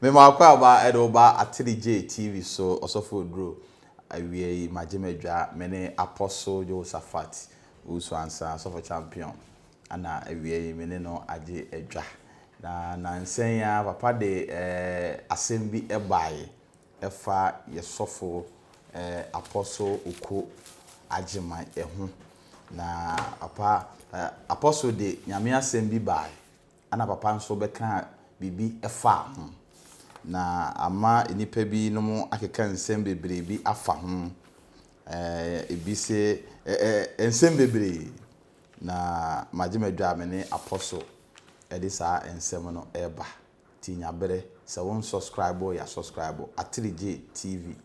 Mema akwaaba ɛde wo ba Ateregye TV so Ɔsɔfo Oduro awia yi magye m'adwa me ne Apostle Josaphat Owusu Ansah Ɔsɔfo Champion ana awia yi me ne no agye adwa na nansa yi ara papa de eh, asɛm bi baeɛ ɛfa yɛ sɔfo eh, Apostle Oko Agyeman ho na papa eh, Apostle de Nyame asɛm bi baeɛ Ɛnna papa nso bɛkaa biribi faa ho, na ama nnipa binom akeka nsɛm bebree bi afa ho. Ɛɛ, ebi se, ɛ ɛ nsɛm bebree. Na magye m'adwa a me ne Apostle de saa nsɛm no reba. Nti nya bere, sɛ wo nsɔskraibo yɛ asɔskraibo, Ateregye TV,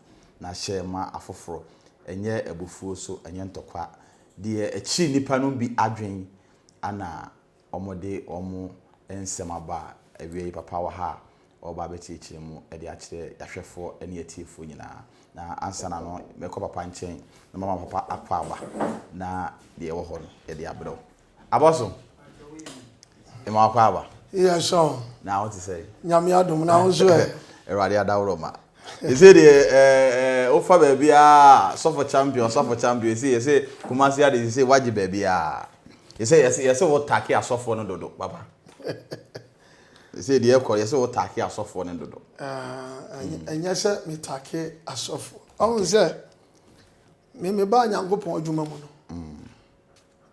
na hyɛ ma afoforɔ. Ɛnyɛ abufuo so, ɛnyɛ ntɔkwa. Deɛ ɛkyere nnipa no bi adwene ana wɔde wɔn nsɛm aba a, awia yi papa wɔ ha a ɔreba abɛkyerɛkyerɛ mu de akyerɛ yɛahwɛfoɔ ne atiefoɔ nyinaa. Na ansa na no, mɛkɔ papa nkyɛn na mama papa akɔ aba na deɛ ɛwɔ hɔ no yɛde abrɛ wo. Abɔso, ɛma wakɔ aba. Yes, sir. Na wo te sɛ? Nyame adom na wo nso ɛ. Awurade adaworo ma. Ɛsɛ deɛ ɛɛ wofa baabi a sɔfo champion sɔfo champion ɛsɛ yɛsɛ Kumasi ade ɛsɛ wagye baabi a. Yɛsɛ yɛsɛ yɛsɛ wo take asɔfoɔ no dodo papa. Yɛsɛ deɛ ɛkɔ yɛsɛ wo take asɔfoɔ no dodo. Ɛnyɛ sɛ me take asɔfoɔ. Ɔhu sɛ me me baa Nyankopɔn adwuma mu no.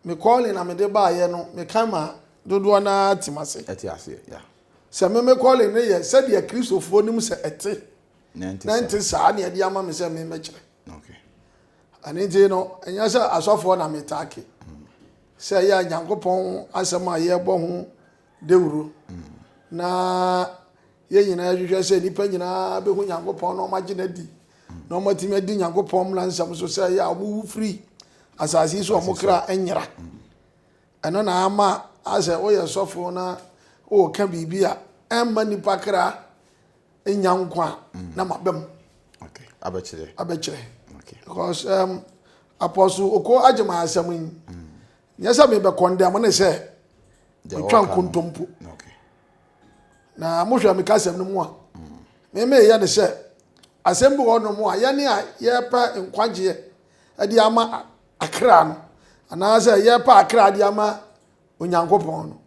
Me calling na mede baayɛ no meka ma dodoɔ no ara te ase. Ɛte aseɛ yeah. Sɛ me me calling no yɛ sɛdeɛ Kristofoɔ nim sɛ ɛte. Na ɛnte saa na ɛde ama me sɛ me mɛkyerɛ. Okay. Ɛno nti no, ɛnyɛ sɛ asɔfoɔ na metaake sɛ ɛyɛ a Nyankopɔn asɛm a yɛrebɔ ho dawuro na yɛn nyinaa yɛhwehwɛ sɛ nnipa nyinaa bɛhu Nyankopɔn na wɔagye no adi na wɔatumi adi Nyankopɔn mmara nsɛm so sɛ ɛyɛ a wɔwu firi asase yi so wɔn kra nyera. Ɛno na ama asɛ woyɛ sɔfo na wɔka biribi a ɛmma nnipa kra nya nkwa a na maba mu abɛkyerɛ abɛkyerɛ because um, Apostle Oko Agyemang asɛm yi nyɛ sɛ mebɛ condemn ne sɛ metwa nkontompo na mohwɛ me kasɛm no mu a memeyɛ ne sɛ asɛm bi wɔ hɔnom a yɛne a yɛpɛ nkwagyeɛ de ama akra no anaasɛ yɛpɛ akra de ama Onyankopɔn no.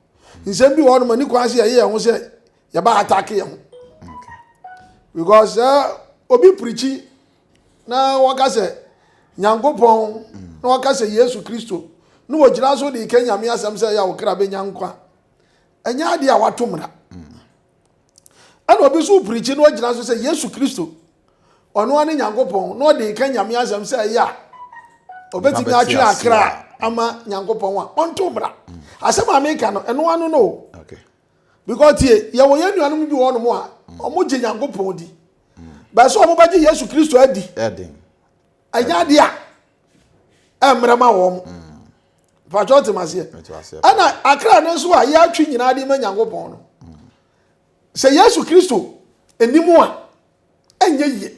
Nsɛm bi wɔ hɔnom ani kwan sɛ yɛyɛ yɛn ho sɛ yɛba atake yɛn ho. Because sɛ obi pirikyi na wɔka sɛ Nyankopɔn na wɔka sɛ Yesu Kristo na wɔgyina so de ka Nyame asɛm sɛ ɛyɛ a wo kra bɛnya nkwa. Ɛnyɛ adeɛ a wato mmara. Ɛna obi nso pirikyi na ɔgyina so sɛ Yesu Kristo ɔno ara ne Nyankopɔn na ɔde reka Nyame asɛm sɛ ɛyɛ a ɔbɛtumi atwe akra ama Nyankopɔn a ɔnto mmara. Asɛm a meka no ɛno ano no o. Because tie yɛwɔ yɛn nuanom bi wɔ hɔnom a wɔn gye Nyankopɔn di. Bɛsɛ wɔn bɛgye Yesu Kristo adi. Ɛnyɛ adeɛ a ɛmmerɛ ma wɔn. Mpatsɔ te ma seɛ. Ɛna akra no nso a yɛatwe nyinaa de ma Nyankopɔn no. Sɛ Yesu Kristo anim a ɛnyɛ yie.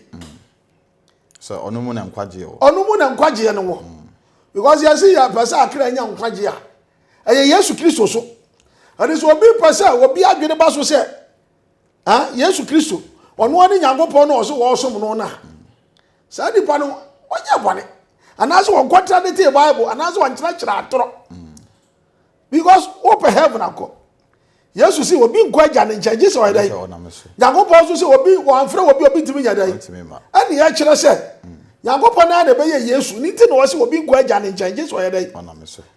Sɛ ɔno mu na nkwagyeɛ wɔ. Ɔno mu na nkwagyeɛ no wɔ. Because yɛsi yɛ pɛ sɛ akra nya nkwagyeɛ a ɛyɛ Yesu Kristo so. Ɛne sɛ obi pɛ sɛ obi adwene ba so sɛ ah Yesu Kristo ɔno ara ne Nyankopɔn no ɔso wɔsom no na saa nipa no ɔnyɛ bɔne anaasɛ wɔn contradict Bible anaasɛ wɔn kyerɛkyerɛ atorɔ. Because wopɛ heaven akɔ. Yesu si obi nkɔ agya ne nkyɛn gye sɛ ɔyɛ dɛn? Nyankopɔn nso sɛ obi wɔamfrɛ obi obi ntumi nyɛ dɛn? Ɛne ɛkyerɛ sɛ Nyankopɔn naa na ɛbɛyɛ Yesu ne nti na ɔse obi nkɔ agya ne nkyɛn gye sɛ ɔyɛ dɛn?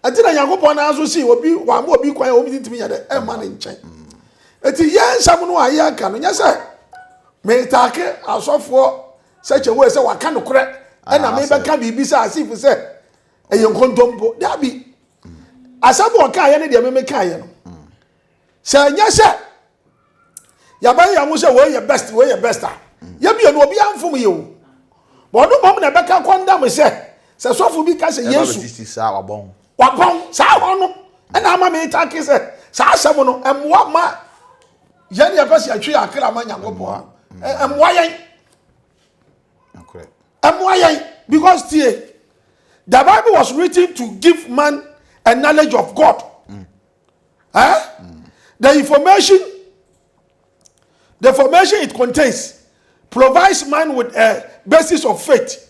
Ɛnti na Nyankopɔn naa nso si obi wɔama obi kwan a obi ntumi nyɛ dɛn? Ɛmma ne nkyɛn. Ɛti yɛn nsɛm no a yɛka no nyɛ sɛ metaake asɔfoɔ sɛ kyɛ wei sɛ waka nokorɛ ɛna mebɛka biribi sɛ asifo sɛ ɛyɛ nkontompo. Dabi. Asɛm a ɔkaeɛ ne deɛ meme kaeɛ no sɛ ɛnyɛ sɛ yɛbɛyɛ yɛn ho sɛ wei yɛ best wei yɛ best a yɛmmienu obiara mfom yɛ o bɔn ɔno mmom na ɛbɛka kɔndam sɛ sɛ sɔfo bi ka sɛ Yesu wabɔn saa hɔ no ɛna ama me take sɛ saa asɛm no ɛmmoa ma yɛn yɛpɛ sɛ yɛtwe yɛn akra ma Nyankopɔn ɛmmoa yɛn Ɛmmoa yɛn because tie, the Bible was written to give man a knowledge of God. Eh? The information The formation it contains provides man with a basis of faith.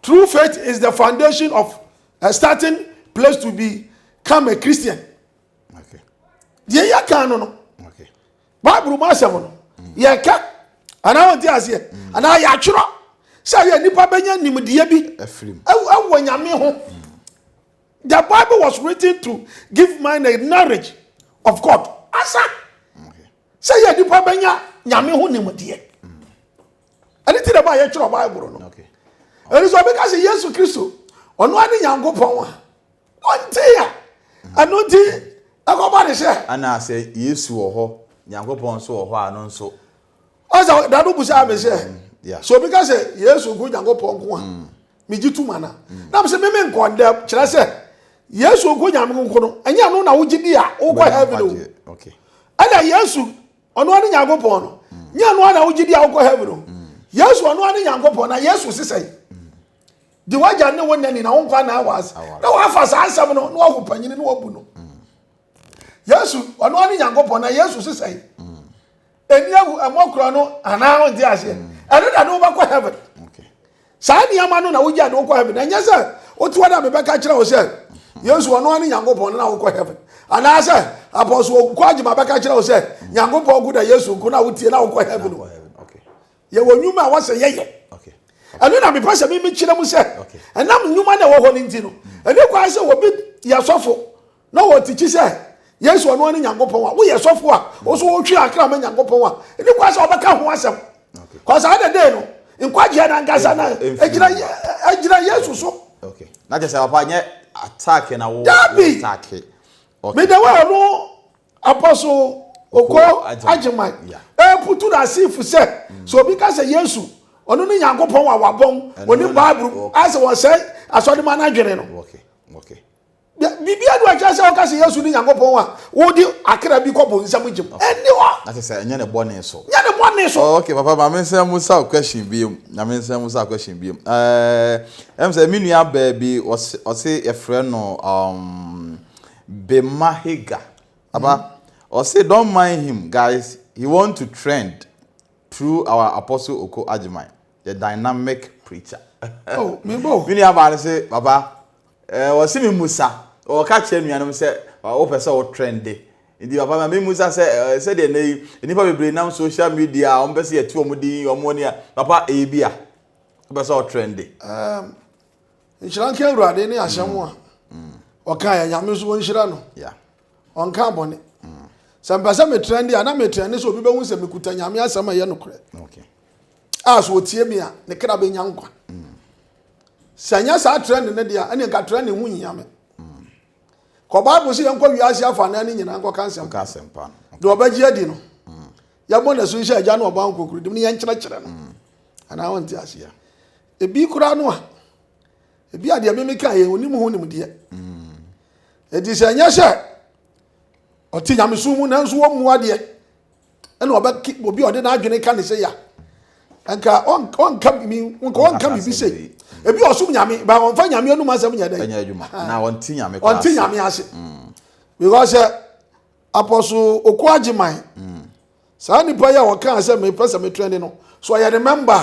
True faith is the foundation of a starting place to become a Christian. Deɛ yɛka no no, Bible mu asɛm no, yɛka anaa wɔnte aseɛ anaa yɛatwerɛ sɛ yɛ nipa bɛnya nimdeɛ bi ɛwɔ Nyame ho. The Bible was written to give man a knowledge of God. Asa. Sɛ yɛ nipa bɛnya Nyame ho nimdeɛ. Ɛne ti na ba yɛtwerɛ Bible no. Ɛne sɛ ɔbɛka sɛ Yesu Kristo ɔno ane Nyankopɔn a ɔnte a ɛno nti ɛkɔba ne sɛ. Ana sɛ Yesu wɔ hɔ Nyankopɔn nso wɔ hɔ a no nso. Ɔsɛ dado busa me sɛ sɛ obi ka sɛ Yesu nko Nyankopɔn nko a megye tom ana? Na me sɛ meme nkɔndɛ kyerɛ sɛ Yesu nko Nyame nko no ɛnyɛ ɛno na wogye di a wokɔ heaven o. Ɛna Yesu ɔno ane Nyankopɔn no nyɛ ɛno ana wogye di a wokɔ heaven o. Yesu ɔno ane Nyankopɔn na Yesu sesɛe de wagya ne wo nani na wo nkwa na awa ase na wafa saa asɛm no na wahu panyini na wabu no. Yesu ɔno ane Nyankopɔn na Yesu sesɛe ɛni awu ɛmɔ korɔ no anaa wonte aseɛ ɛno na ne wobɛkɔ heaven. Saa nneɛma no na wogya de wokɔ heaven. Ɛnyɛ sɛ wote hɔ na mebɛka kyerɛ wo sɛ Yesu ɔno ane Nyankopɔn no na wokɔ heaven, anaasɛ apɔso kɔ agyema bɛka kyerɛ wo sɛ Nyankopɔn ko na Yesu nko na wotie na wokɔ heaven. Yɛwɔ nnwuma a wɔsɛ yɛyɛ. Ɛno na mepɛ sɛ memekyerɛ mu sɛ ɛnam nnwuma na ɛwɔ hɔ no nti no, ɛne kwan sɛ obi yɛ sɔfo na wɔtikyi sɛ Yesu ɔno ne Nyankopɔn a, woyɛ sɔfo a wo so wotwe akra ma Nyankopɔn a, ɛne kwan sɛ wɔbɛka ho asɛm. Kɔ saa the day no, nkwagyeɛ no ankasa na ɛgyina Yesu so. Na kyerɛ sɛ papa nyɛ attack na wo attack. Mede wɔ ɔno Apostle Oko Agyeman ɛputu no asefo sɛ sɛ obi ka sɛ Yesu ɔno ne Nyankopɔn a wabɔn onim Bible asɛ wɔsɛe asɔdema no adwene no. Biribiara ni ɔkyerɛ sɛ ɔka sɛ Yesu ne Nyankopɔn a wode akra bi kɔ bonsam gyem. Ɛnni hɔ. Na kyerɛ sɛ ɛnyɛ ne bɔne so. Nyɛ ne bɔne so. Oh, okay, papa, maame nsan mu sa question bi mu. Nyame nsan mu sa question bi mu. Eh, ɛm sɛ me nua baa bi ɔse ɔse yɛfrɛ no um Bema Hagar. Aba, ɔse don't mind him guys, he want to trend through our Apostle Oko Agyeman, the dynamic preacher. Oh, me bo. Me nua baa no se, papa, Eh, wɔse me musa. Wɔka kyerɛ nuanom sɛ wopɛ sɛ wo trende. Nti papa ma me musa sɛ eh, sɛdeɛ nnɛ yi nnipa bebree nam social media a wɔpɛ sɛ yɛte wɔn din wɔn ne a papa ɛyɛ bi a wopɛ sɛ ɔtrende. Um, nhyira nka Awurade ne asɛm a mm. ɔka yɛ Nyame nso wɔnhyira no. Yeah. Ɔnka bɔne. Sɛ mpɛ sɛ metrende a na metrende sɛ obi bɛhu sɛ mekuta Nyame asɛm a ɛyɛ nokorɛ. Okay. A so ɔtie me a ne kra bɛnya nkwa. Sɛ ɛnyɛ saa trend no deɛ ɛne nka trend ho nhia me. Kɔ Bible sɛ yɛnkɔ wiase afa nan no nyinaa nkɔka nsɛmpa. Deɛ ɔbɛgye adi no, yɛbɔ n'asu nhyɛ agya ne ɔba nkonkron dim ne yɛnkyerɛkyerɛ no. Anaa wɔnte aseɛ. Ebi koraa no a, ebi a deɛ meme ka yɛ onim ho nimdeɛ. Enti sɛ ɛnyɛ sɛ ɔte nyamesom mu nanso wɔmmu adeɛ ɛna ɔbɛ obi a ɔde n'adwene ka ne sɛ ya nka ɔnka mi nka ɔnka biribi sɛ ebi ɔsom nyame ba ɔnfa nyame anum asɛm nyɛ dɛ ɛnyɛ adwuma na ɔnte nyame ɔnte nyame ase mm. because sɛ apɔso Oko Agyeman mm. saa nipa yi a ɔka sɛ mepɛ sɛ metrɛ ne no so ɔyɛ ne mɛmba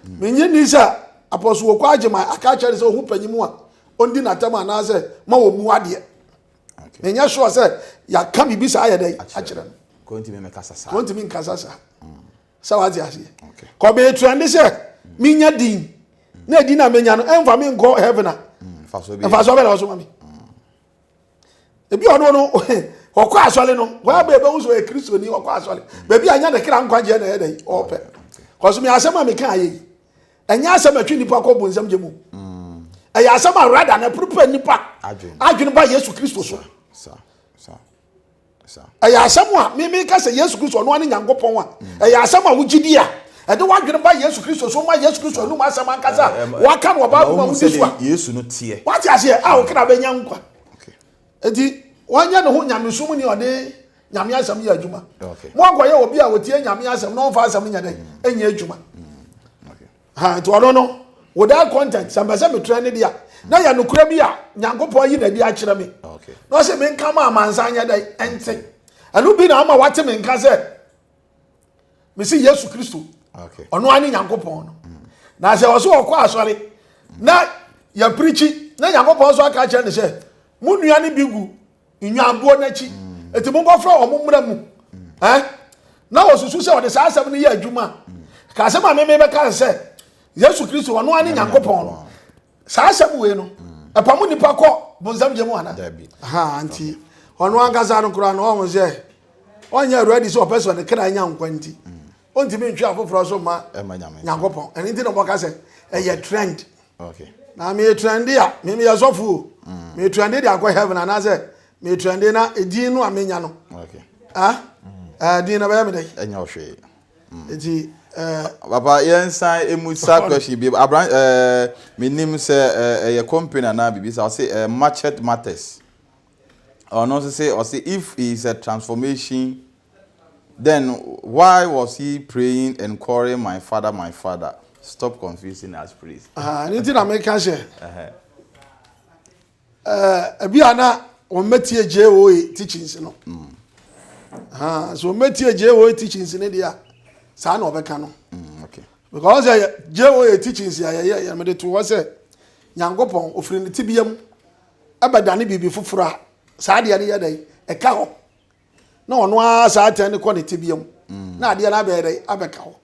mm. menye ni sɛ apɔso Oko Agyeman aka akyerɛ ne sɛ ɔho panyin mu a ɔndi n'atam anaasɛ ma wɔ mu adeɛ. Menyɛ sure sɛ yɛaka biribi saa yɛ dɛn akyerɛ no. Kɔntumi nkasa saa. Kɔntumi nkasa saa. Sɛ wate aseɛ. Kɔbɛyɛ trende sɛ menya din na din a menya no ɛmfa me nkɔ heaven a. Mfasoɔ bɛ na ɔso ma me. Ebi ɔno no ɔkɔ asɔre no wɔn abɛ ebe nso yɛ kristoni ɔkɔ asɔre baabi a nya ne kra nkwagyeɛ na ɛyɛ dɛ ɔpɛ. Kɔso mi asɛm a meka ayɛ yi. Ɛnyɛ asɛm a ɛtwe nnipa kɔ bonsam gye mu. Ɛyɛ asɛm a rather na ɛprepare nnipa adwene ba Yesu Kristo so. Ɛyɛ asɛm a meme ka sɛ Yesu Kristo ɔno ane Nyankopɔn a ɛyɛ asɛm a wogye di a ɛde w'adwene ba Yesu Kristo so ma Yesu Kristo anum asɛm ankasa a waka no wɔ Bible mu a wodi so a. Yesu no teɛ. Wate aseɛ a wokra bɛnya nkwa. Enti wanyɛ ne ho nyamesom ni ɔde Nyame asɛm yɛ adwuma. Mo ankɔyɛ obi a otie Nyame asɛm na ɔmfa asɛm nyɛ dɛn ɛnyɛ adwuma. Ha nti ɔno no without content sɛ mpɛ sɛ metrɛ ne deɛ na yɛ nokorɛ bi a Nyankopɔn ayi n'adi akyerɛ me na ɔsɛ menka ma amansan nyɛ dɛn ɛnte. Ɛno bi na ama wate me nka sɛ. Mesi Yesu Kristo. Ɔno ara ne Nyankopɔn no. Na sɛ ɔso ɔkɔ asɔre na yɛpirikyi na Nyankopɔn nso aka kyerɛ no sɛ mo nua no bi gu nnwamboɔ no akyi eti monkɔfrɛ wɔn mmra mu eh? Na wɔsusu sɛ ɔde saa asɛm no yɛ adwuma ka asɛm a meme bɛka sɛ Yesu Kristo ɔno ara ne Nyankopɔn no. Saa asɛm wei no ɛpamo nipa kɔ bonsam gye mu ana? Ha nti ɔno ankasa no koraa no ɔho sɛ ɔnyɛ ready sɛ ɔpɛ sɛ ne kra nya nkwa nti ɔntumi ntwe afoforɔ so ma Nyankopɔn. Ɛno nti na ɔbɔka sɛ ɛyɛ trend. Na meyɛ trend a meyɛ sɔfo o, meyɛ trend de akɔ heaven anaasɛ meyɛ trend na edin no a menya no ah din no bɛyɛ me dɛ? Ɛnyɛ ɔhwee. Nti eh. Papa yɛn san emu sa question bi abran ɛɛ eh, menim sɛ eh, ɛyɛ company anaa biribi sa ɔse eh, market matters. Ɔno nso se ɔse if he is a transformation then why was he praying and calling my father, my father? Stop confusing us, please. Ah, ne nti na meka sɛ ebi a na wɔn mɛtie JOA teachings no. Mm. So wɔn mɛtie JOA teachings no deɛ a saa na ɔbɛka no. Okay. Because sɛ JOA teachings a yɛyɛ yɛ mede to hɔ sɛ Nyankopɔn ofiri ne tibia mu ɛbɛdane biribi foforɔ a saa adeɛ no yɛ dɛn ɛka hɔ. Na ɔno ara saa atɛn no kɔ ne tebea mu mm. na adeɛ no abɛyɛ dɛ abɛka hɔ.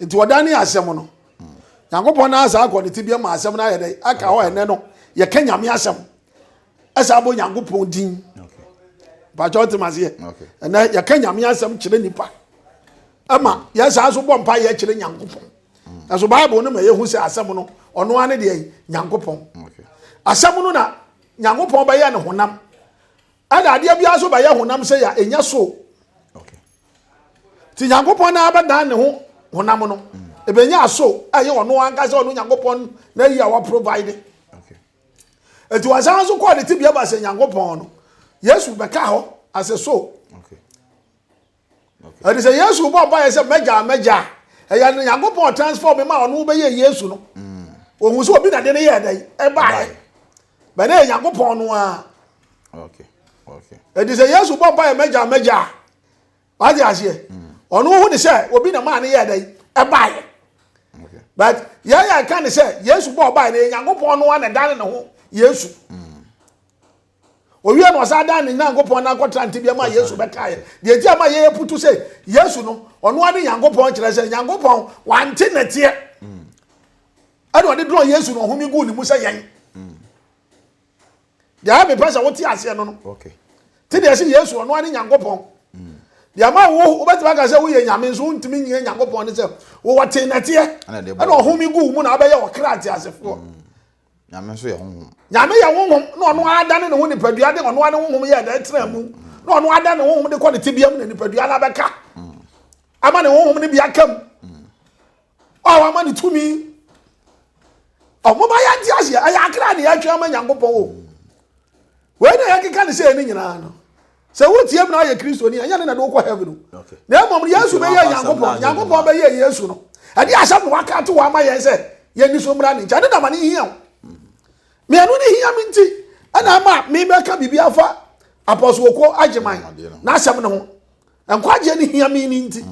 Nti ɔdan ne asɛm no mm. Nyankopɔn no asa akɔ ne tebea mu asɛm no ayɛ dɛ aka hɔ. Ɛnɛ no yɛka Nyame asɛm ɛsa abɔ Nyankopɔn din mpakyɛ ɔte maseɛ. Ɛnɛ yɛka Nyame asɛm kyerɛ nipa ɛma yɛsan so bɔ mpa yɛ kyerɛ Nyankopɔn. Ɛso Bible no ma yɛhu sɛ asɛm no ɔno ara ne deɛ Nyankopɔn asɛm no na Nyankopɔn bɛyɛ ne honam. Ɛna adeɛ biara nso bɛyɛ honam sɛ yɛ ɛnya so. Nti Nyankopɔn na abɛdan ne ho honam no ɛbɛnya so ɛyɛ ɔno ankasa ɔno Nyankopɔn na ayi a waprovide. Nti wɔsan nso kɔɔ ne tebea ba sɛ Nyankopɔn no Yesu bɛka hɔ asɛ so. Ɛde sɛ Yesu bɔ mpaeɛ sɛ mɛgya mɛgya a ɛyɛ no Nyankopɔn transform ma ɔno bɛyɛ Yesu no. Ohun sɛ obi na de no yɛɛ dɛn ɛbaeɛ. Bɛn yɛ Nyankopɔn no ara. Ɛde sɛ Yesu bɔ mpaeɛ mɛgya mɛgya a wate aseɛ. Ɔno hu ne sɛ obi na maa no yɛɛ dɛn ɛbaeɛ. But yɛn yɛ ka ne sɛ Yesu bɔ ɔbaeɛ no yɛ Nyankopɔn no ara na ɛdane ne ho Yesu. Owie no ɔsan dan ne Nyankopɔn no akɔtra ntebea mu a Yesu bɛkaeɛ. Deɛ nti a ma yɛyɛ putu sɛ Yesu no, ɔno ara ne Nyankopɔn kyerɛ sɛ Nyankopɔn wante nɛteɛ. Ɛna ɔde dorɔ Yesu no ɔhome guu ne mu sɛ yɛn. Deɛ a mepɛ sɛ wote aseɛ no no. Te deɛ sɛ Yesu ɔno ara ne Nyankopɔn. Deɛ ama wo wobɛtumi aka sɛ woyɛ Nyame nso wontumi nyɛ Nyankopɔn ne sɛ wowɔ te nɛteɛ. Ɛna ɔhome guu mu na abɛyɛ ɔkra nteasefoɔ. Nyame nso yɛ honhom. Nyame yɛ honhom na ɔno ara dane ne ho nipadua de ɔno ara ne honhom yɛ dɛn tena mu na ɔno ara dane ne honhom de kɔ ne tebea mu na nipadua no abɛka ama ne honhom no bi aka mu a wama ne tumi. Ɔmoma yɛnte aseɛ ɛyɛ akra ne yɛatwe ama Nyankopɔn o. Wei na yɛkeka ne sɛ ɛne nyinaa no sɛ wotie mu na ayɛ Kristoni ɛnyɛ ne na de wokɔ heaven o. Na mmom Yesu bɛyɛ Nyankopɔn, Nyankopɔn bɛyɛ Yesu no ɛde asɛm na waka ato hɔ ama yɛn sɛ yɛnni so mmra ne nkyɛn. Ɛno na ma ne hia o. Mmienu ne hia me nti ɛna ama mebɛka biribi afa Apostle Oko Agyeman n'asɛm no ho. Nkwagyeɛ no hia me no nti.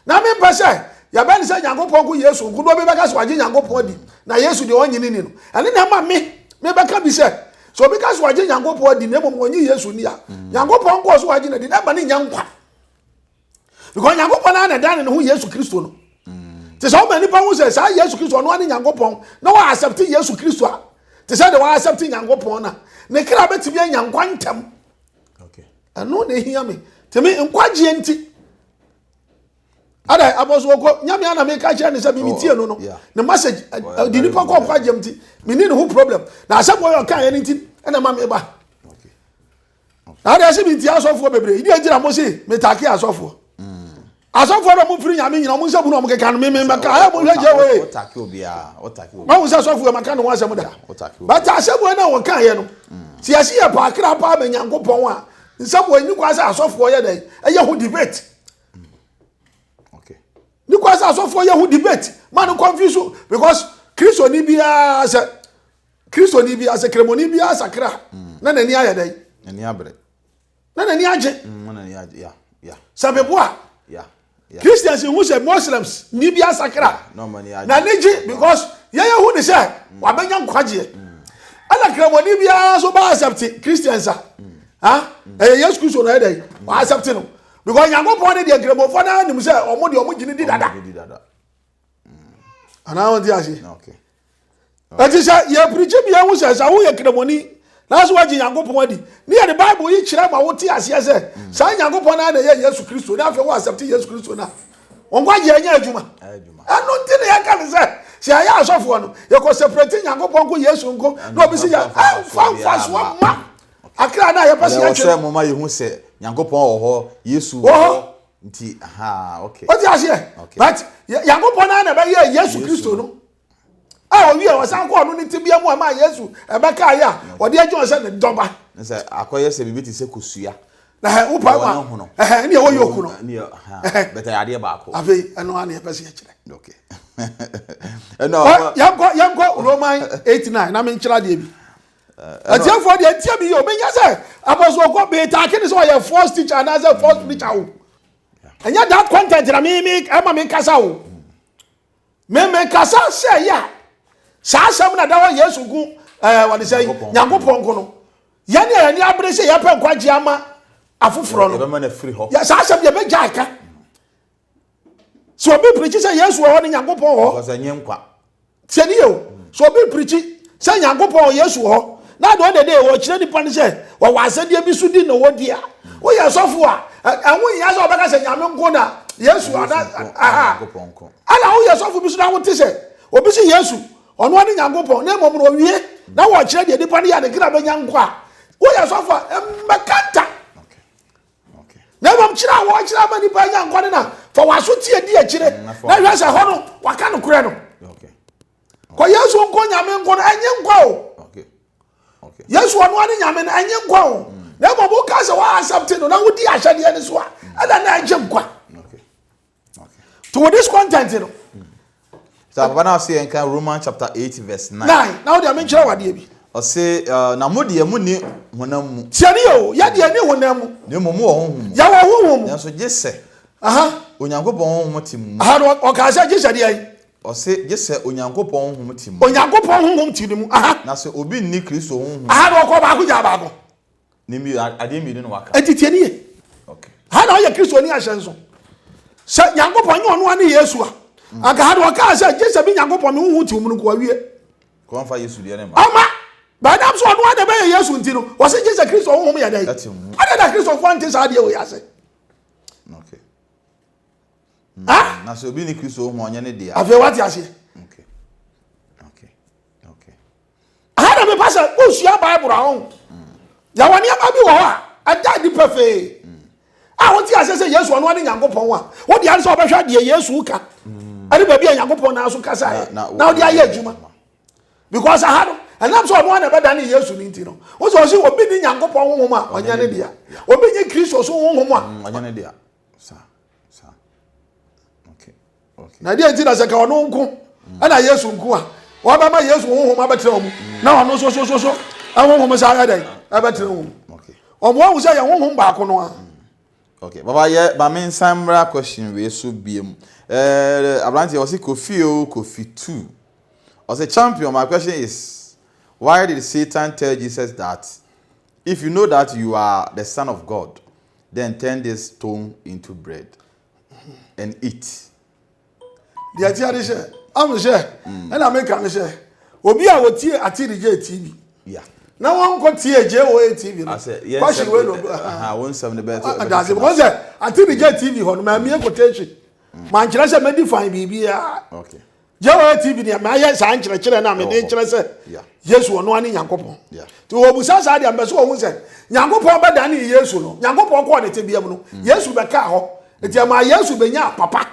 Na mempɛ sɛ yɛbɛ ne sɛ Nyankopɔn ko Yesu nko na obi bɛka sɛ wagye Nyankopɔn adi na Yesu deɛ ɔnye ne ni no. Ɛno na ɛma me mebɛka bi sɛ sɛ obi ka sɛ wagye Nyankopɔn adi na mmom ɔnye Yesu ni a, Nyankopɔn nko ɔso wagye no adi na ɛma ne nya nkwa. Because Nyankopɔn ara na ɛdane ne ho Yesu Kristo no. Te sɛ ɔma nipa hu sɛ saa Yesu Kristo ɔno ne Nyankopɔn na wɔ accept Yesu Kristo a, te sɛ deɛ wɔ accept Nyankopɔn na ne kra bɛtumi anya nkwa ntɛm. Ɛno na ehia me. Te me nkwagyeɛ nti. Ada abɔso ɔkɔ nyame ana meka kyerɛ ne sɛ mimi tie no no. Ne message di nipa kɔ nkwagyeɛ nti me ni ne ho problem. Na asɛm wɔ yɛ ɔka yɛ ne nti ɛna ma me ba. Na ade ase mi nti asɔfoɔ bebree. Idi agyina mo se me take asɔfoɔ. Asɔfoɔ na mo firi nyame nyina ɔmo nsa bu na ɔmo keka no me me mɛka ayɛ mo hwɛ gye wei. Mahu sɛ asɔfoɔ maka ne ho asɛm da. But asɛm wei na wɔka yɛ no. Sɛ yɛsi yɛ paakra paa ma Nyankopɔn a nsɛm wɔ ni kwan sɛ asɔfoɔ yɛ dɛn ɛyɛ ho debate. Ni kwan sɛ asɔfoɔ yɛ ho debate ma no confuse because Kristoni biara sɛ Kristoni bi asɛ Kremoni bi asakra na n'ani ayɛ dɛn? N'ani abere. Na n'ani agye. Na n'ani agye ya ya. Sɛ meboa. Ya. Christians hu sɛ Muslims ni bi asakra na ne gye because yɛyɛ hu ne sɛ wabɛnya nkwagyeɛ. Ɛna kramoni biara nso ba accept Christians a ha ɛyɛ Yesu Kristo na ɛyɛ dɛ wa accept no because Nyankopɔn ne deɛ nkramofoɔ no nim sɛ ɔmo deɛ ɔmo gyina di dada. Anaa wɔn ti ase. Ɛti sɛ yɛpirikyi bi ehu sɛ sɛ woyɛ kramoni nanso wagye Nyankopɔn adi ne yɛde Bible yi kyerɛ ma wote aseɛ sɛ saa Nyankopɔn no na ɛyɛ Yesu Kristo na afei wo accept Yesu Kristo no a wɔn nkwagye ɛnyɛ adwuma. Ɛno nti na yɛka ne sɛ sɛ yɛyɛ asɔfoɔ no yɛkɔ separate Nyankopɔn nko Yesu nko na obi sɛ yɛ ɛmfa mfasoɔ ma akra no a yɛpɛ sɛ yɛtwe. Ɛwɔ sɛ moma yɛhu sɛ Nyankopɔn wɔ hɔ, Yesu wɔ hɔ. Nti, aha, okay. Wote aseɛ? But Nyankopɔn no na ɛbɛyɛ Yesu Kristo no. A owie a ɔsan kɔɔ no ne tebea mu a ɛmaa Yesu ɛbɛkaeɛ a ɔde agye wɔn sɛ ne dɔba. Ne sɛ akɔyɛ sɛ biribi te sɛ kosua. Na hɛ wopa mu a ɛhɛ ne ɛwɔ yoku no. Bɛtɛ adeɛ baako. Afei ɛno ara na yɛpɛ sɛ yɛkyerɛ. Okay. Ɛno yɛnkɔ yɛnkɔ Roman 8 9 na menkyerɛ adeɛ bi. Atiefoɔ deɛ ntie mi yɛ o menya sɛ abɔsoɔkɔ betaake ne sɛ ɔyɛ false teacher anaasɛ false preacher o. Ɛnyɛ that content na me me ɛma me nkasa o. Me me kasa sɛ yɛ a saa asɛm na da hɔ Yesu nko ɛɛ wɔde sɛ Nyankopɔn nko no. Yɛn a yɛn ani abere sɛ yɛpɛ nkwagye ama afoforɔ no. Yɛbɛma no afiri hɔ. Saa asɛm deɛ bɛgya ɛka. Sɛ obi pirikyi sɛ Yesu wɔ hɔ ne Nyankopɔn wɔ hɔ. Because ɛnyɛ nkwa. Tiɛ ni yɛ o. Sɛ obi pirikyi sɛ Nyankopɔn wɔ Yesu wɔ hɔ na de ɔde de wɔkyerɛ nipa no sɛ wɔwɔ asɛdeɛ bi so di na wɔdi a woyɛ sɔfo a ɛho nhia sɛ ɔbɛka sɛ Nyame nko na Yesu ana aha ɛna woyɛ sɔfo bi so na wote sɛ obi sɛ Yesu ɔno ane Nyankopɔn na mmom no ɔwie na wɔkyerɛ deɛ nipa no yɛ a ne kra bɛnya nkwa a woyɛ sɔfo a mmɛkanta na mmom kyerɛ a wɔkyerɛ ama nipa anya nkwa no na fa w'aso tie di akyire na hwɛ sɛ hɔ no waka nokorɛ no. Kɔ Yesu nko Nyame nko no ɛnye nkwa o. Yesu ɔno ane Nyame no ɛnye nkwa o. Na mmom woka sɛ wa accept no na wodi ahyɛdeɛ no so a ɛna na ɛgye nkwa. To with this content no. So papa na ɔse yɛn kan Romans chapter 8 verse 9. 9 na wode amenkyerɛ wadeɛ bi. Ɔse uh, na mo deɛ mo ni honam mu. Tiɛ ne yɛ o, yɛ deɛ ni honam mu. Na mmom mo wɔ honhom mu. Yɛwɔ honhom mu. Nanso gye sɛ. Aha. Onyankopɔn honhom te mo mu. Aha no ɔkaa sɛ gye sɛ deɛ yi. Ɔse gye sɛ Onyankopɔn honhom te mu. Onyankopɔn honhom te ne mu. Aha. Na sɛ obi nni Kristo honhom. Aha na ɔkɔ baako gyaa baako. Ne mmienu adeɛ mmienu na waka. Eti tie ne ye. Okay. Ha na ɔyɛ Kristo ni ahyɛ nso. Sɛ Nyankopɔn nyɛ ɔno ane Yesu a. Anka ha na ɔkaa sɛ gye sɛ bi Nyankopɔn me honhom te mu no nko awie. Kɔnfa Yesu deɛ ne ma. Ama bɛnam so ɔno ane bɛyɛ Yesu nti no wɔse gye sɛ Kristo honhom yɛ dɛn. Ɛte mu. Adɛn na Kristofoɔ nte saa adeɛ wei ase? Okay. Ah? Na sɛ obi ne Kristo ho ɔnyɛ ne dea. Afei wate aseɛ. Okay. Okay. Okay. Aha na mepa sɛ wosua Bible a ɔho. Yɛwɔ nneɛma bi wɔ hɔ a ɛda adi pefee. A wote aseɛ sɛ Yesu ɔno ne Nyankopɔn a wode ane sɛ wɔbɛhwɛ deɛ Yesu ka ɛne baabi a Nyankopɔn naa so kasaeɛ na wode ayɛ adwuma. Because aha no ɛnam sɛ ɔno ana ɛbɛda ne Yesu no nti no wo sɛ ɔse obi ne Nyankopɔn honhom a ɔnyɛ ne dea. Obi nye Kristo so honhom a ɔnyɛ ne dea. Saa saa. Okay. Okay. Na deɛ nti na sɛ ka ɔno nko ɛna Yesu nko a wɔbɛma Yesu honhom abɛtena wɔn mu na ɔno nso so so so honhom saa yɛ dɛn ɛbɛtena wɔn mu. Okay. Wɔn ahu sɛ yɛn honhom baako no a. Okay. Baba yɛ ma me nsan mmra question wei so biem. Eh aberanteɛ ɔse Kofi o Kofi 2. Ɔse champion my question is why did Satan tell Jesus that if you know that you are the son of God then turn this stone into bread and eat. Deɛ ɛteɛ ne sɛ, ahu sɛ, ɛna meka ne sɛ, obi a wɔtie Atirigye TV na wɔnkɔ tie JOA TV no, question wei na obi wo nsɛm no bɛto adase because sɛ Atirigye TV hɔ no maamie quotation mankyerɛ sɛ mɛdi fan biribiara. Okay. JOA TV deɛ mayɛ saa nkyerɛkyerɛ no a mede kyerɛ sɛ Yesu ɔno ane Nyankopɔn. Nti wɔbusa saa deɛ mpɛ sɛ wɔhu sɛ Nyankopɔn bɛdane Yesu no, Nyankopɔn kɔɔ ne tebea mu no, Yesu bɛkaa hɔ. Nti ɛmaa Yesu bɛnyaa papa.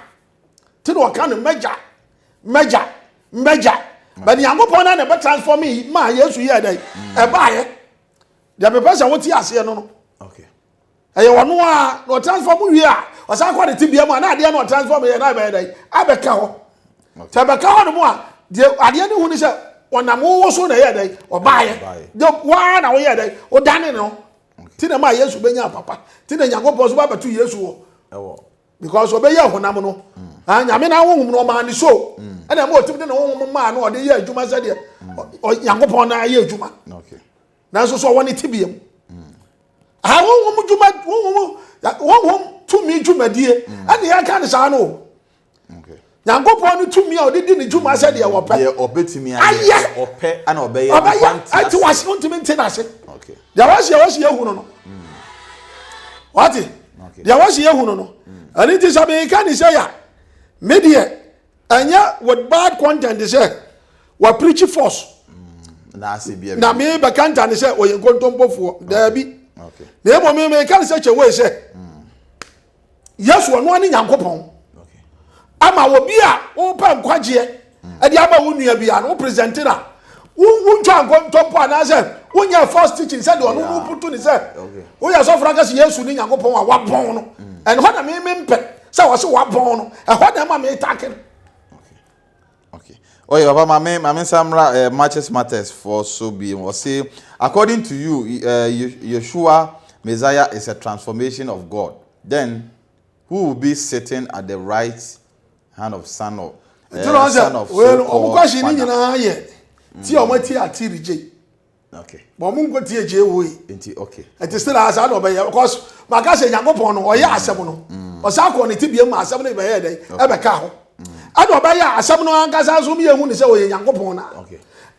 Nti na ɔka no mɛgya, mɛgya, mɛgya. But Nyankopɔn no na ɛbɛ transform yi maa Yesu yɛɛ dɛn? Ɛbaeɛ. Deɛ mepɛ sɛ wote aseɛ no no. Okay. Ɛyɛ ɔno a na ɔtransform wie a ɔsan kɔ ne tebea mu a na adeɛ na ɔtransform yɛ na ɛbɛyɛ dɛn abɛka hɔ. Sɛ ɛbɛka hɔ nom a deɛ adeɛ no hu ne sɛ ɔnam wowo so na ɛyɛ dɛn ɔbaayɛ. De waa na woyɛ dɛn wodane no. Ti na ma Yesu bɛnya papa. Ti na Nyankopɔn so ba bɛto Yesu wɔ. Because ɔbɛyɛ honam no, ah, Nyame na honhom no ɔmaa ne so. Ɛna ɛma ɔtumi de ne honhom maa no, ɔde yɛ adwuma sɛdeɛ Nyankopɔn na ayɛ adwuma. Nanso so ɔwɔ ne tebea mu. Ah, honhom dwuma, honhom tumi dwumadie. Ɛna yɛka ne saa no. Nyankopɔn no tumi a ɔde di ne dwuma sɛ deɛ wɔpɛ. Deɛ ɔbɛtumi ayɛ. Ɔpɛ ana ɔbɛyɛ. Ɔbɛyɛ ɛnti wase no ntumi nte n'ase. Deɛ wɔsi yɛ wɔsi ehu no. Wate? Deɛ wɔsi ehu no. Ɛne ti sɛ meka ne sɛ ya me deɛ ɛnyɛ with bad content sɛ wa preach force. Na me bɛka nta ne sɛ ɔyɛ nkontompofoɔ. Daabi. Na mmom me meka ne sɛ kyɛ wei sɛ. Yesu ɔno ne Nyankopɔn. Ama obi a wopɛ nkwagyeɛ ɛde ama wo nua bi a no wo present na wontwa nkontompo anaasɛ wonyɛ false teaching sɛ deɛ ɔno no putu ne sɛ woyɛ sɔfo aka sɛ Yesu ne Nyankopɔn a wabɔn no. Ɛno na me mempɛ sɛ wɔse wabɔn no. Ɛhɔ na ɛma me take no. Okay. Oh, yeah, Papa, Mame, Mame Samra, Matches Matters for so be. Say, according to you, Yeshua Messiah is a transformation of God. Then, who will be sitting at the right hand of Son of Son of so-called Father? Okay. But mo nko tie JOA. Nti okay. Nti still asa na ɔbɛyɛ because maka sɛ Nyankopɔn no ɔyɛ asɛm no. Ɔsa akɔ ne tibia mu asɛm no bɛyɛ dɛn ɛbɛka ho. Ɛna ɔbɛyɛ asɛm no ankasa nso mi ehu ne sɛ ɔyɛ Nyankopɔn na.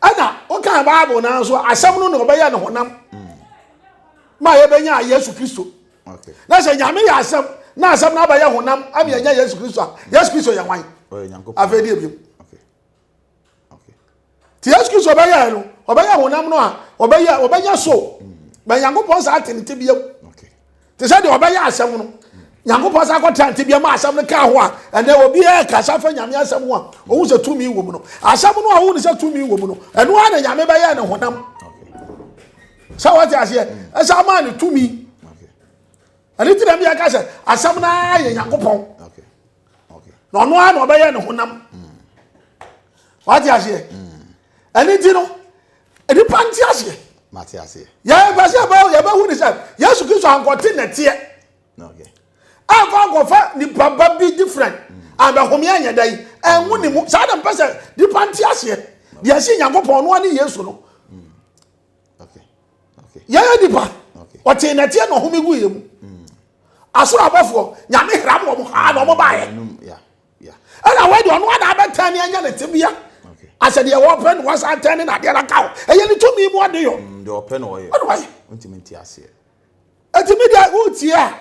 Ɛna ɔka Bible na nso asɛm no na ɔbɛyɛ ne honam. Ma yɛbɛnya Yesu Kristo. Na sɛ Nyame yɛ asɛm na asɛm no abɛyɛ honam ama yɛnya Yesu Kristo a, Yesu Kristo yɛ hwan? Afei deɛ biom. Ti Yesu Kristo ɔbɛyɛ no, ɔbɛyɛ honam no a, ɔbɛyɛ ɔbɛnya so. Ma Nyankopɔn saa te ne tebea mu. Te sɛ deɛ ɔbɛyɛ asɛm no. Nyankopɔn saa akɔtena ne tebea mu asɛm no ka ho a, ɛnɛ obi ɛkasa fa Nyame asɛm ho a, ohun sɛ tumi wɔ mu no. Asɛm no a ohun sɛ tumi wɔ mu no, ɛno ara na Nyame bɛyɛ ne honam. Sɛ wɔte aseɛ, ɛsɛ ama ne tumi. Ɛno ti na mi aka sɛ asɛm no ara yɛ Nyankopɔn. Na ɔno ara na ɔbɛyɛ ne honam. Wate aseɛ? Ɛno nti no, nipa nte aseɛ. Mate aseɛ. Yɛpɛ sɛ yɛbɛhu ne sɛ Yesu Kristo ankɔte nɛteɛ. Amfa ankɔfa nipa ba bi different. Ambɛhome anyɛ dɛ yi. Ɛnwo ne mu. Saa na mpɛ sɛ nipa nte aseɛ. Deɛ ɛsi Nyankopɔn ɔno ara ne Yesu no. Yɛyɛ nipa. Ɔtee nɛteɛ na ɔhome gu yɛ mu. Asoro abɔfoɔ, Nyame hram wɔn haa na wɔn baeɛ. Ɛna wei deɛ ɔno ana abɛtɛn ne anya ne tebea. Asɛ deɛ wɔpɛ no wɔsan tɛn ne nadeɛ no aka ho. Ɛyɛ ne tumi mu ade yɔ. Deɛ ɔpɛ na ɔyɛ. Ɔde wayɛ. Ntumi nte aseɛ. Ɛti mi deɛ wotie a.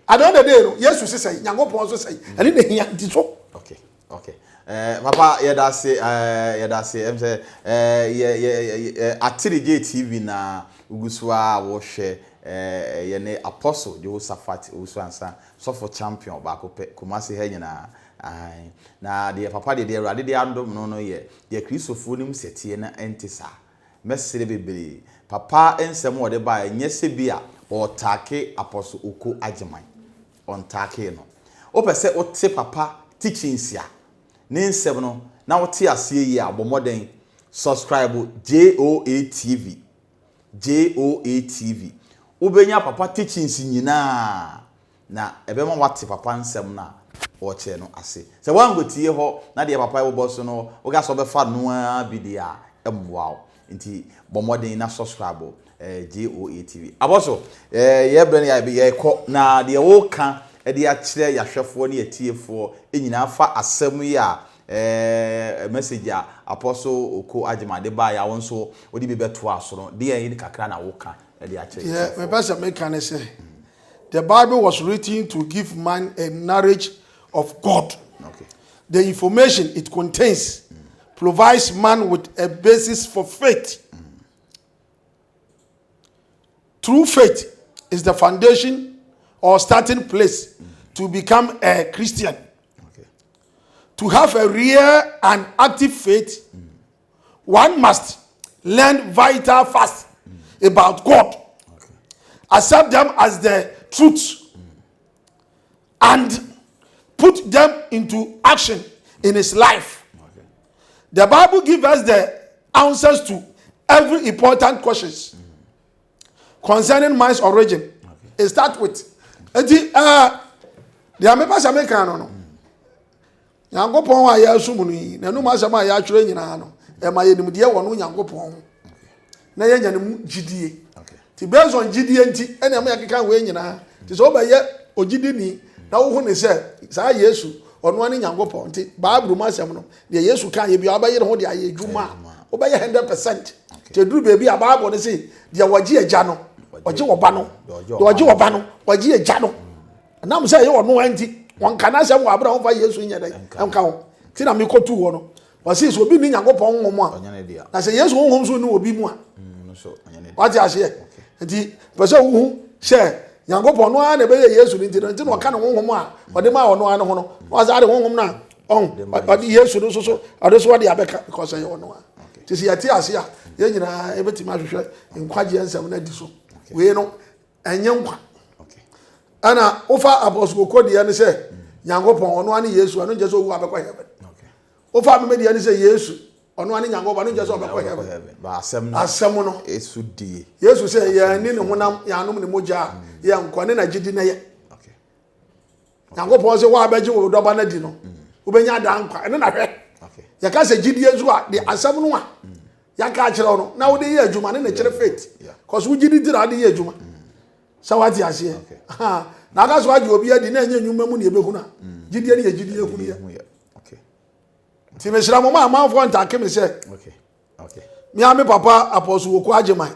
At the end of the day no, Yesu sesɛe, Nyankopɔn nso sɛe. Ɛne na hia nti so. Okay. Okay. Papa yɛda ase yɛda ase ɛm sɛ yɛ yɛ yɛ Aterigye TV na wogu so a wɔhwɛ yɛne Apostle Jehoshaphat Owusu-Ansah sɔfo champion baako pɛ Kumasi ha nyinaa. Ahan. Na deɛ papa deɛ deɛ Awurade de adom no no yɛ deɛ Kristofoɔ nim sɛ teɛ na ɛnte saa. Mɛsrɛ bebree. Papa nsɛm a ɔde baeɛ nyɛ sɛ bi a ɔretaake Apostle Oko Agyeman. Ɔntaakee no. Wopɛ sɛ wote papa teachings a, ne nsɛm no na wote aseɛ yie a, bɔ mmɔden subscribe JOA TV. JOA TV. Wobɛnya papa teachings nyinaa na ɛbɛma woate papa nsɛm no a ɔrekyerɛ no ase. Sɛ woankɔtie hɔ na deɛ papa bobɔ so no woka sɛ wobɛfa no ara bi deɛ a, ɛmmoa wo. Nti bɔ mmɔden na subscribe JOA TV. Abɔso, yɛ berɛ no yɛrekɔ na deɛ woka de akyerɛ yɛahwɛfoɔ ne yɛtiefoɔ nyinaa fa asɛm yi a message a Apostle Oko Agyeman de baeɛ a wo nso wode bi bɛtoa so no, deɛ kakra na woka de akyerɛ yɛtiefoɔ? Mepɛ sɛ meka ne sɛ, the Bible was written to give man a knowledge of God. Okay. The information it contains provides man with a basis for faith. True faith is the foundation or starting place to become a Christian. Okay. To have a real and active faith, one must learn vital facts about God, accept them as the truth, and put them into action in his life. Okay. The Bible gives us the answers to every important questions concerning man's origin. Okay. It starts with, nti, Deɛ mepɛ sɛ meka no no, Nyankopɔn a yɛresom no yi, n'anom asɛm a yɛatwerɛ nyinaa no, ɛma yɛ nimdeɛ wɔ no Nyankopɔn ho na yɛnya ne mu gyidie. Nti based on gyidie nti ɛna ɛma yɛkeka wei nyinaa. Nti sɛ wobɛyɛ ogyidini na wohu ne sɛ saa Yesu ɔno ne Nyankopɔn nti Bible mu asɛm no deɛ Yesu ka yɛ bia wobɛyere ho de ayɛ adwuma a wobɛyɛ 100%. Nti ɛduru baabi a Bible no se deɛ wɔgye agya no ɔgye ɔba no, deɛ ɔgye ɔba no ɔgye agya no. Ɛnam sɛ ɛyɛ ɔno ara nti, wɔnka n'asɛm wɔ abere a wɔmfa Yesu nyɛ dɛn nka ho. Nti na mekɔtuu hɔ no. Wɔse sɛ obi nni Nyankopɔn honhom a, na sɛ Yesu honhom nso nni obi mu a, mm, wate aseɛ? Nti pɛ sɛ wohu sɛ Nyankopɔn no ara na ɛbɛyɛ Yesu no nti no, nti na ɔka ne honhom a ɔde maa ɔno ara no ho no, na ɔsan de honhom no a ɔn ɔde Yesu no nso so ɔde so ɔde abɛka because ɛyɛ ɔno ara. Nti sɛ yɛte ase a, yɛn nyinaa yɛbɛtumi ahwehwɛ nkwagyeɛ nsɛm no adi so. Wei no ɛnyɛ nkwa ɛna wofa apɔsokɔ deɛ no sɛ nyankopɔn ɔno ane yesu ɛno nkyɛ sɛ owu abɛkɔ heaven wofa meme deɛ no sɛ yesu ɔno ane nyankopɔn ɛno nkyɛ sɛ ɔbɛkɔ heaven asɛm no yesu sɛ yɛne ne honam yɛanom ne mogya a yɛnkɔ ne na gyidi na yɛ Nyankopɔn sɛ woabɛgye wo dɔba no adi no wobɛnya daa nkwa ɛno na hwɛ yɛka sɛ gyidie nso a de asɛm no a yɛaka akyerɛ wo no na wode yɛ adwuma ne na kyerɛ faith cause wo gyidi nti na wode yɛ adwuma sɛ woate aseɛ na aka sɛ woagye obi adi na ɛnyɛ nnwuma mu ne yɛbɛhunu a gyidie no yɛ gyidie hunu yɛ nti mesrɛ mo ma amanfoɔ ntake me sɛ Me ara me papa Apostle Oku Agyeman,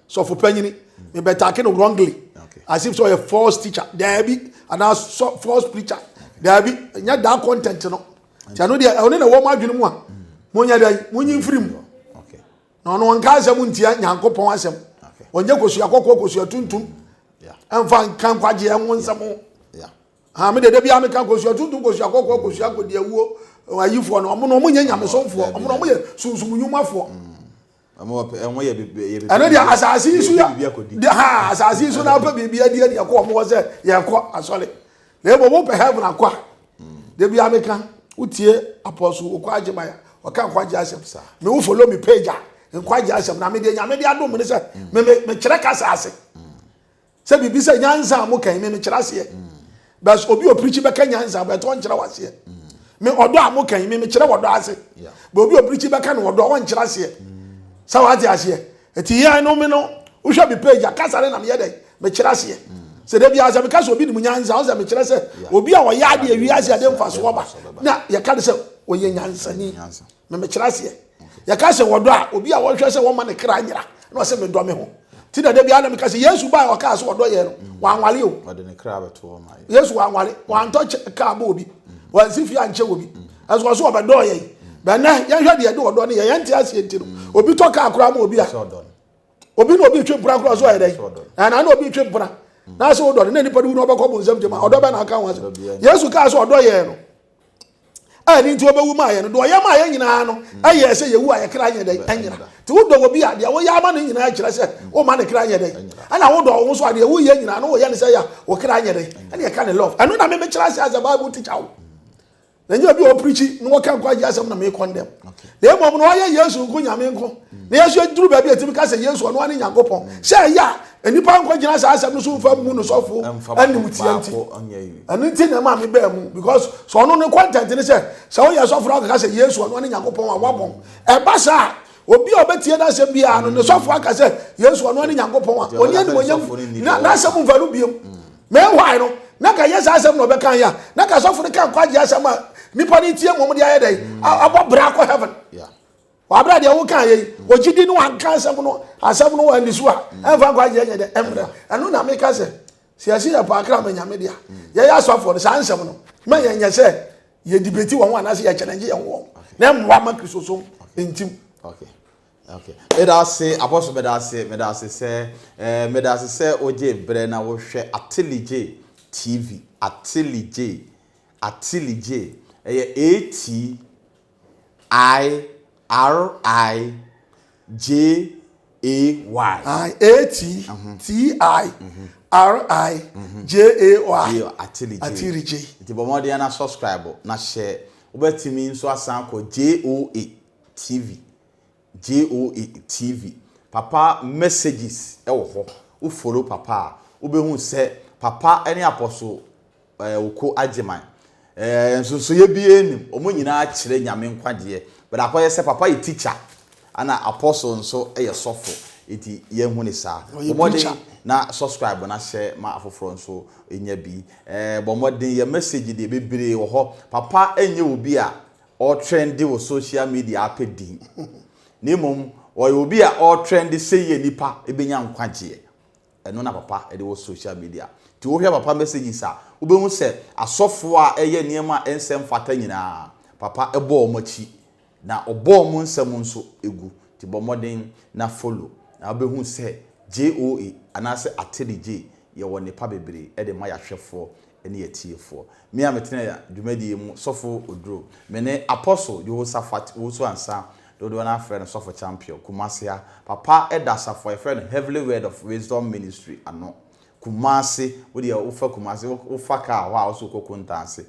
sɔfo panyini, me bɛtake no wrongly as if sɛ ɔyɛ false teacher. Daabi, anaa false preacher. Daabi, nyɛ that content no. Nti ɛno deɛ, ɛno na ɛwɔ mo adwene mu a, monyɛ dɛn, monyi mfiri mu. Na ɔno ɔnka asɛm ntia Nyankopɔn asɛm. Ɔnyɛ kosua kɔkɔɔ, kosua tuntum, ɛmfa nka nkwagyeɛ ho nsɛm ho. Ha me dede bia meka kosua tuntum kosua kɔkɔɔ kosua kodi awuo ayifoɔ no ɔmo no ɔmo nyɛ nyamesomfoɔ ɔmo no ɔmo yɛ sunsum nnwumafoɔ. Ɛno deɛ asase yi so yɛ de ha asase yi so na apɛ biribi adi ɛde ɛkɔ ɔmo hɔ sɛ yɛkɔ asɔre na ebo mo pɛ heaven akɔ a de bia meka wotie apɔso okɔ agyemaya ɔka nkwagye asɛm me wo follow me page a nkwagye asɛm na me deɛ nyame de adom me ne sɛ me me mekyerɛ kasa ase. Sɛ biribi sɛ nyansa a moka yi me mekyerɛ aseɛ bɛs obi opirikyi bɛka nyansa bɛtɔ ɔnkyerɛ waseɛ me ɔdɔ a moka yi me mekyerɛ wɔdɔ ase bɛ obi opirikyi bɛka no ɔdɔ ɔnkyerɛ aseɛ sɛ wate aseɛ ɛti yɛn no me no wohwɛ me page a kasa ne na meyɛ dɛn mekyerɛ aseɛ sɛ da biara sɛ meka sɛ obi nim nyansa wo sɛ mekyerɛ sɛ obi a ɔyɛ adeɛ wiase ade mfasoɔ ba na yɛka ne sɛ ɔyɛ nyansani me mekyerɛ aseɛ yɛka sɛ wɔdɔ a obi a wɔhwɛ sɛ wɔma ne kra nyera na ɔsɛ medɔ me ho ti na da biara na meka sɛ yesu baa ɔkaa sɛ ɔdɔ yɛn no wanwale o yesu wanwale wantɔ kaa bɔ obi wansi fie ankyɛ obi ɛso ɔso ɔbɛdɔ yɛn bɛnɛ yɛnhwɛ deɛ ɛde ɔdɔ no yɛ yɛnte aseɛ nti no obi tɔ kaa koraa ma obi a obi na obi twe mpena koraa so ayɛ dɛn ɛna na obi twe mpena na sɛ wodɔ no na nipa no wu na ɔbɛkɔ bonsam gyama ɔdɔ bɛ na aka ho asɛm yesu kaa sɛ ɔdɔ yɛn no a ɛno nti ɔbɛwu maa yɛn no, deɛ ɔyɛ maa yɛn nyinaa no ɛyɛ sɛ yɛwu a yɛ kra nyɛ dɛn ɛnyera. Nti wodɔ wɔ bi a deɛ woyɛ ama no nyinaa kyerɛ sɛ woma ne kra nyɛ dɛn, ɛna wodɔ wo ho so a deɛ woyɛ nyinaa no woyɛ ne sɛ yɛ a wo kra nyɛ dɛn, ɛne ɛka ne love. Ɛno na me mekyerɛ ase as a Bible teacher wo. Na nyɛ obi a ɔpreachi na wɔka nkwagye asɛm na me condemn. Na mmom no ɔyɛ Yesu nko Nyame nko. Na yɛn nso yɛduru baabi a yɛtumi ka sɛ Yesu ɔno ara ne Nyankopɔn. Sɛ ɛyɛ a nnipa nkɔgyina saa asɛm no so mfa mmu no sɔfo animtia nti. Ɛno nti na ɛma mebaa mu because sɛ ɔno ne content ne sɛ sɛ woyɛ sɔfo na wokeka sɛ Yesu ɔno ara ne Nyankopɔn a woabɔn. Ɛba saa a obi a ɔbɛtie n'asɛm biara no ne sɔfo aka sɛ Yesu ɔno ara ne Nyankopɔn a ɔni animuonyam na n'asɛm mfa no biom. Meanwhile no, na ka yɛ saa asɛm na ɔbɛka yɛ a, na ka sɔfo no ka nkwagye asɛm a nipa no tie mmom de ayɛ dɛn abɔ bra akɔ heaven. Wabra deɛ woka yɛ yi, ogye di no wanka asɛm no, asɛm no wɔ ani so a, ɛmfa nkwagye nyɛ dɛ ɛmbrɛ. Ɛno na meka sɛ, sɛ yɛse yɛ paakra ma nyame dea, yɛyɛ asɔfoɔ no, saa nsɛm no, ma yɛnyɛ sɛ yɛ debate wɔn ho anaasɛ yɛ challenge yɛn ho wɔn, na ɛmmoa ma Kristosom ntim. Okay. Okay. Meda ase, Apostle, meda ase, meda ase sɛ, eh, meda ase sɛ wogye berɛ na wohwɛ Atelije TV, Atelije, Atelije, ɛyɛ A T I R I J A Y. I A T T I R I J A Y. Atelije. Atelije. Nti bɔ mmɔden na subscribe na hyɛ. Wobɛtumi nso asan akɔ J O A TV. J O A TV. Papa messages wɔ hɔ. Wo follow papa a, wobɛhu sɛ papa ne Apostle. Ɛɛ Oko Agyeman. Ɛɛ nsonsoyɛ biara nnim. Wɔn nyinaa kyerɛ Nyame nkwagyeɛ. But akɔyɛ sɛ papa yɛ teacher ɛna apostle nso yɛ sɔfo. Nti yɛnhu no saa. Ɔyɛ Bɔ mmɔden preacher. na subscribe na hyɛ ma afoforɔ nso nya bi. Ɛɛ bɔ mmɔden yɛ message deɛ bebree wɔ hɔ. Papa nyɛ obi a ɔretrɛnde wɔ social media apɛ din. Na mmom ɔyɛ obi a ɔretrɛnde sɛ yie nipa bɛnya nkwagyeɛ. Ɛno na papa de wɔ social media. Nti wohwɛ papa messages a, wobɛhu sɛ asɔfoɔ a ɛyɛ nneɛma a ɛnsɛ mfata nyinaa, papa bɔ wɔn akyi. Na ɔbɔ wɔn nsɛm nso gu. Nti bɔ mmɔden na follow. Na wobɛhu sɛ JOA anaasɛ Ateli J yɛwɔ nnepa bebree de ma yɛahwɛfoɔ ne yɛatiefoɔ. Me a metena dwumadie yi mu, Sɔfo Oduro. Me ne Apostle Jehoshaphat Owusu Ansah Dodoɔ no ara frɛ no Sɔfo Champion, Kumasi ha. Papa da asafo a yɛfrɛ no Heavenly Word of Wisdom Ministry ano. Kumasi, wo deɛ wofa Kumasi, wofa kaa hɔ a wo sɛ wokɔ Kontanse.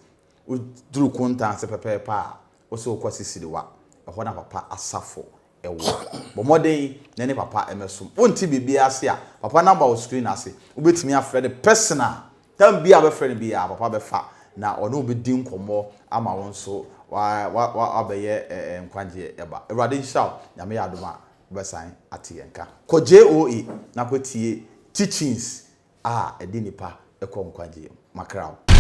Woduru Kontanse pɛpɛɛpɛ a, wo sɛ wokɔ Sisiriwa. Ɛhɔ na papa asafo wɔ. Bɔ mmɔden na ne papa mmɛsom. Wonte biribiara ase a, papa number wɔ screen ase. Wobɛtumi afrɛ no personal. Tam biara a wobɛfrɛ no biara, papa bɛfa na ɔne wo bɛdi nkɔmmɔ ama wo nso woabɛyɛ nkwagyeɛ ba. Awurade nhyira wo. Nyame yɛ adom a, wobɛsan ate yɛn nka. Kɔ JOA na kɔtie teachings a ɛde nnipa kɔ nkwagyeɛ mu. Makra wo.